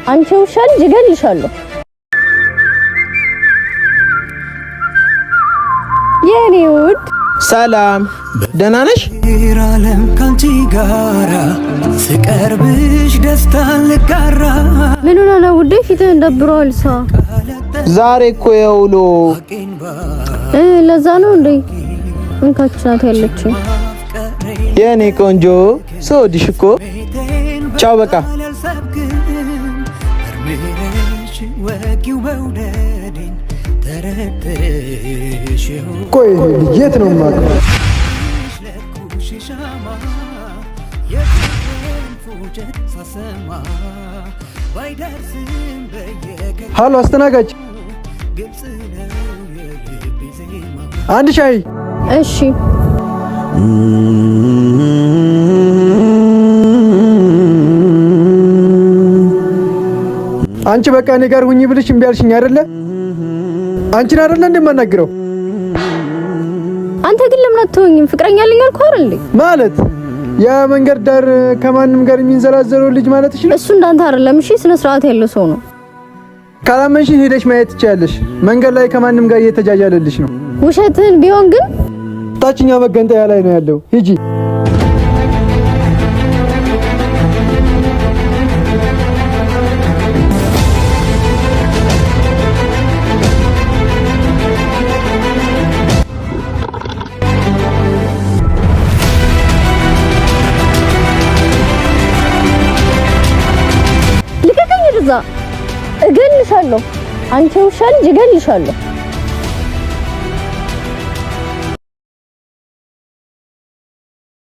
አንቺ ውሻ ልጅ እገልሻለሁ። የኔ ውድ። ሰላም፣ ደህና ነሽ? ዓለም ካንቺ ጋራ ስቀርብሽ ደስታን ልጋራ። ምን ሆነ ነው ውዴ? ፊትህን ደብሮሃል። ሳ ዛሬ እኮ የውሎ ለዛ ነው እንዴ? እንካች ናት ያለችው። የኔ ቆንጆ ስወድሽ እኮ። ቻው በቃ። ቆይ የት ነው የማውቀው? ሀሎ አስተናጋጅ፣ አንድ ሻይ። እሺ። አንቺ በቃ እኔ ጋር ሁኚ ብልሽ እምቢ አልሽኝ አይደለ? አንቺን አይደለ እንደማናግረው? አንተ ግን ለምን አትሆኝም? ፍቅረኛ አለኝ አልኩህ አይደል? ማለት ያ መንገድ ዳር ከማንም ጋር የሚንዘላዘለው ልጅ ማለትሽ ነው? እሱ እንዳንተ አይደለም። እሺ፣ ስነ ስርዓት ያለው ሰው ነው። ካላመንሽ ሄደሽ ማየት ትችያለሽ። መንገድ ላይ ከማንም ጋር እየተጃጃለልሽ ነው። ውሸትህን ቢሆን ግን ታችኛው መገንጠያ ላይ ነው ያለው። ሂጂ። ልቀቀኝ! እዛ እገልሻለሁ። አንቺ ውሻ ልጅ እገልሻለሁ።